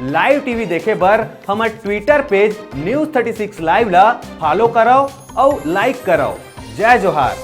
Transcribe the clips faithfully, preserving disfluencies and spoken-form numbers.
Live TV देखे बर हमर ट्विटर पेज न्यूज़ थर्टी सिक्स लाइव ला फॉलो करव अउ लाइक करव। जय जोहार।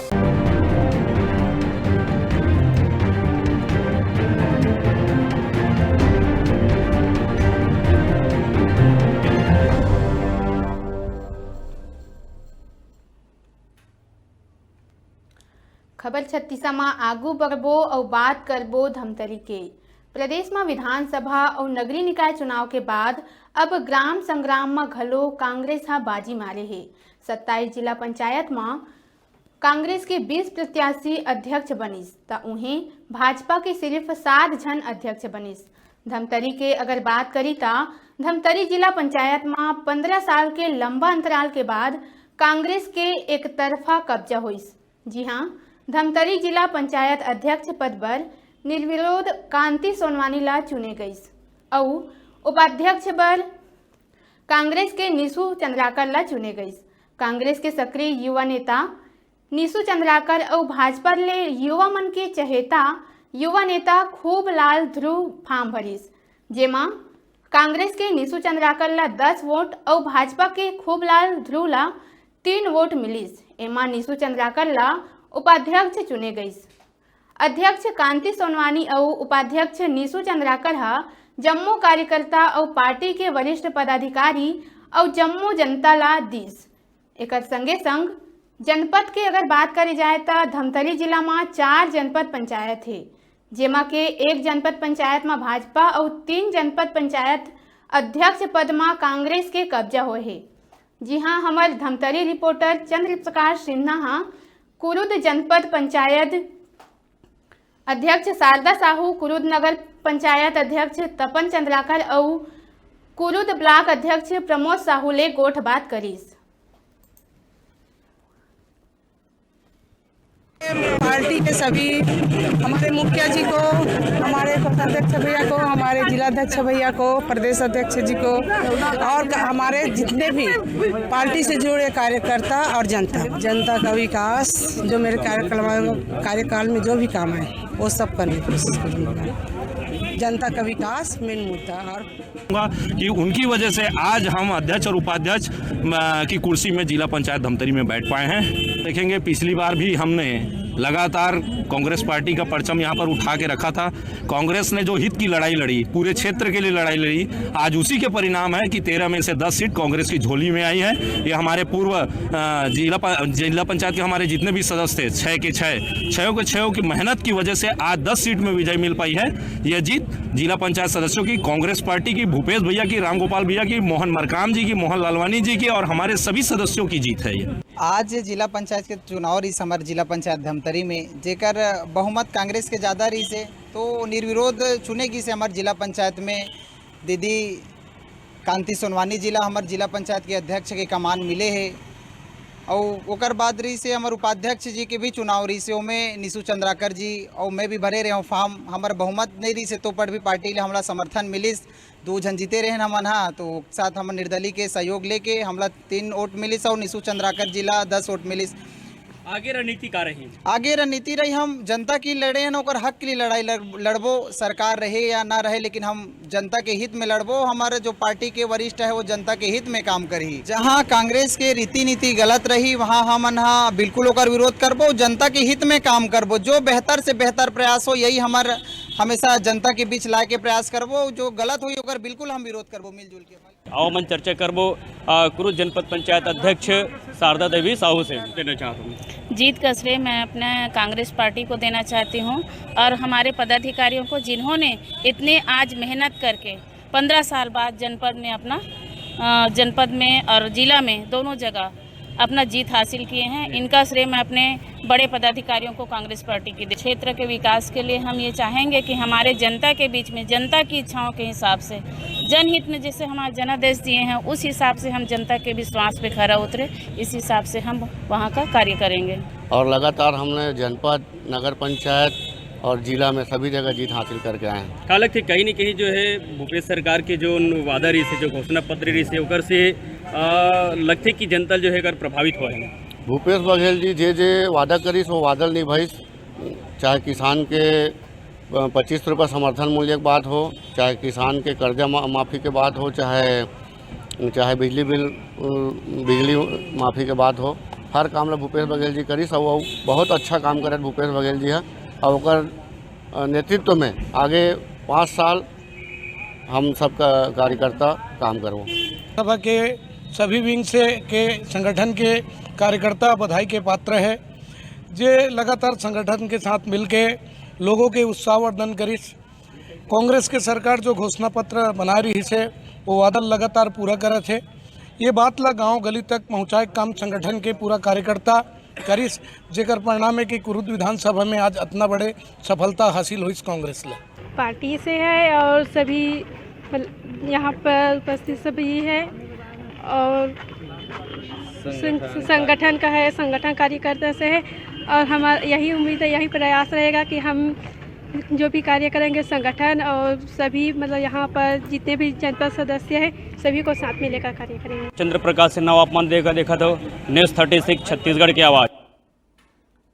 खबर छत्तीसा म आगू बढ़बो अउ बात करबो धमतरी के। प्रदेश म विधानसभा अउ नगरीय निकाय चुनाव के बाद अब ग्राम संग्राम म घलो कांग्रेस ह बाजी मारे हे। सत्ताईस जिला पंचायत म कांग्रेस के बीस प्रत्याशी अध्यक्ष बनिस, त उहें भाजपा के सिर्फ सात झन अध्यक्ष बनिस। धमतरी के अगर बात करी, त धमतरी जिला पंचायत म पंद्रह साल के लंबा अंतराल के बाद कांग्रेस के एकतरफा कब्जा होइस। जी हां, धमतरी जिला पंचायत अध्यक्ष पद बर निर्विरोध कांति सोनवानी ला चुने गइस अउ उपाध्यक्ष बर कांग्रेस के निशु चंद्राकर ला चुने गइस। कांग्रेस के सक्रिय युवा नेता निशु चंद्राकर अउ भाजपा ले युवा मन के चहेता युवा नेता खूबलाल ध्रुव फार्म भरिस, जेमा कांग्रेस के निशु चंद्राकर ला दस वोट अउ भाजपा के खूबलाल ध्रुव ला तीन वोट मिलिस। एमा निशु चंद्राकर ला उपाध्यक्ष चुने गइस। अध्यक्ष कांति सोनवानी अउ उपाध्यक्ष निशु चंद्राकर ह जम्मो कार्यकर्ता अउ पार्टी के वरिष्ठ पदाधिकारी अउ जम्मो जनता ला दीस। एकर संगे संग जनपद के अगर बात करे जाए, त धमतरी जिला म चार जनपद पंचायत हे, जेमा के एक जनपद पंचायत म भाजपा अउ तीन जनपद पंचायत अध्यक्ष पद म कांग्रेस के कब्जा होए हे। जी हां, हमर धमतरी रिपोर्टर चंद्र प्रकाश सिन्हा ह कुरुद जनपद पंचायत अध्यक्ष शारदा साहू, कुरुद नगर पंचायत अध्यक्ष तपन चंद्राकर अउ कुरुद ब्लॉक अध्यक्ष प्रमोद साहू ले गोठ बात करिस। पार्टी के सभी, हमारे मुखिया जी को, हमारे कोषाध्यक्ष भैया को, हमारे जिला अध्यक्ष भैया को, प्रदेश अध्यक्ष जी को और क-, हमारे जितने भी पार्टी से जुड़े कार्यकर्ता और जनता, जनता का विकास, जो मेरे कार्यक्रम, कार्यकाल में जो भी काम है, वो सब करने की कोशिश करूँगा। जनता का विकास मेन मुद्दा। और कि उनकी वजह से आज हम अध्यक्ष और उपाध्यक्ष, अ, की कुर्सी में जिला पंचायत धमतरी में बैठ पाए हैं। देखेंगे, पिछली बार भी हमने लगातार कांग्रेस पार्टी का परचम यहाँ पर उठा के रखा था। कांग्रेस ने जो हित की लड़ाई लड़ी, पूरे क्षेत्र के लिए लड़ाई लड़ी, आज उसी के परिणाम है कि तेरह में से दस सीट कांग्रेस की झोली में आई है। ये हमारे पूर्व, अ, जिला प-, जिला पंचायत के हमारे जितने भी सदस्य थे, छः के छः, छयों के छयों की मेहनत की वजह से आज दस सीट में विजय मिल पाई है। यह जीत जिला पंचायत सदस्यों की, कांग्रेस पार्टी की, भूपेश भैया की, रामगोपाल भैया की, मोहन मरकाम जी की, मोहन लालवानी जी की और हमारे सभी सदस्यों की जीत है ये। आज जिला पंचायत के चुनाव रहिस हमर जिला पंचायत धमतरी में, जेकर बहुमत कांग्रेस के ज़्यादा रहिस हे, तो निर्विरोध चुने गिस हे हमर जिला पंचायत में दीदी कांति सोनवानी जी ला हमर जिला पंचायत के अध्यक्ष के कमान मिले हे। अउ ओकर बाद रहिस हे हमर उपाध्यक्ष जी के भी चुनाव रहिस हे, ओमे निशु चंद्राकर जी अउ मैं भी भरे रहे हूँ फॉर्म। हमर बहुमत नहीं रहिस हे, तो पर भी पार्टी ले हमला समर्थन मिलिस। दू झन जीते रहेन हमन हा, तो साथ हमन निर्दलीय के सहयोग लेके हमला तीन वोट मिलिस अउ निशु चंद्राकर जी ला दस वोट मिलिस। आगे रणनीति का रही? आगे रणनीति रही, हम जनता की लड़े हैं, ओकर हक के लिए लड़ाई लड़-, लड़बो, सरकार रहे या ना रहे, लेकिन हम जनता के हित में लड़बो। हमारे जो पार्टी के वरिष्ठ है, वो जनता के हित में काम करही। जहां कांग्रेस के रीति नीति गलत रही, वहां हमन हा बिल्कुल ओकर विरोध करबो, जनता के हित में काम करबो। जो बेहतर से बेहतर प्रयास हो, यही हमर हमेशा जनता के बीच लाए के प्रयास करबो। जो गलत होही, ओकर बिल्कुल हम विरोध करबो मिलजुल के। आओ, मन चर्चा करबो, अ, कुरुद जनपद पंचायत अध्यक्ष शारदा देवी साहू से। देना चाहता हूँ। जीत का श्रेय मैं अपने कांग्रेस पार्टी को देना चाहती हूँ और हमारे पदाधिकारियों को, जिन्होंने इतने आज मेहनत करके पन्द्रह साल बाद जनपद में अपना, अ, जनपद में और जिला में दोनों जगह अपना जीत हासिल किए हैं। इनका श्रेय मैं अपने बड़े पदाधिकारियों को कांग्रेस पार्टी की दे-, क्षेत्र के विकास के लिए हम ये चाहेंगे कि हमारे जनता के बीच में जनता की इच्छाओं के हिसाब से, जनहित में जैसे हमारा जनादेश दिए हैं, उस हिसाब से हम जनता के विश्वास पे खरा उतरे, इस हिसाब से हम वहाँ का कार्य करेंगे। और लगातार हमने जनपद, नगर पंचायत और जिला में सभी जगह जीत हासिल करके आए हैं। का लगथे, कहीं ना कहीं जो है भूपेश सरकार के जो वादा रहिस हे, जो घोषणा पत्र रहिस हे, ओकर से, अ, लगथे कि जनता जो है अगर प्रभावित हुआ है? भूपेश बघेल जी जे जे वादा करिस, वो वादा निभाइस, चाहे किसान के पच्चीस रुपये समर्थन मूल्य के बात हो, चाहे किसान के कर्जा मा-, माफी के बात हो, चाहे, चाहे बिजली बिल, अ, बिजली माफी के बात हो, हर काम ला भूपेश बघेल जी करिस। अउ, अउ बहुत अच्छा काम करत भूपेश बघेल जी ह। अउ ओकर, अ, नेतृत्व में आगे पाँच साल हम सबका कार्यकर्ता काम करबो। सभा के सभी विंग से के संगठन के कार्यकर्ता बधाई के पात्र है, जे लगातार संगठन के साथ मिलके लोगों के उत्साहवर्धन करिस। कांग्रेस के सरकार जो घोषणा पत्र बनाए रहिस हे, वो वादा लगातार पूरा करत हे। ये बात ला गांव गली तक पहुंचाए काम संगठन के पूरा कार्यकर्ता करिस, जेकर परिणाम है कि कुरुद विधानसभा में आज इतना बड़े सफलता हासिल होइस कांग्रेस ला। पार्टी से है और सभी मल-, यहाँ पर उपस्थित सभी है और संग-, संगठन का है, संगठन कार्यकर्ता से है। और हमारा यही उम्मीद है, यही प्रयास रहेगा कि हम जो भी कार्य करेंगे, संगठन और सभी, मतलब, यहाँ पर जितने भी जनपद सदस्य हैं, सभी को साथ में लेकर कार्य करेंगे। चंद्र प्रकाश सिन्हा, आप मन देखा, देखा तो News Thirty Six छत्तीसगढ़ की आवाज़।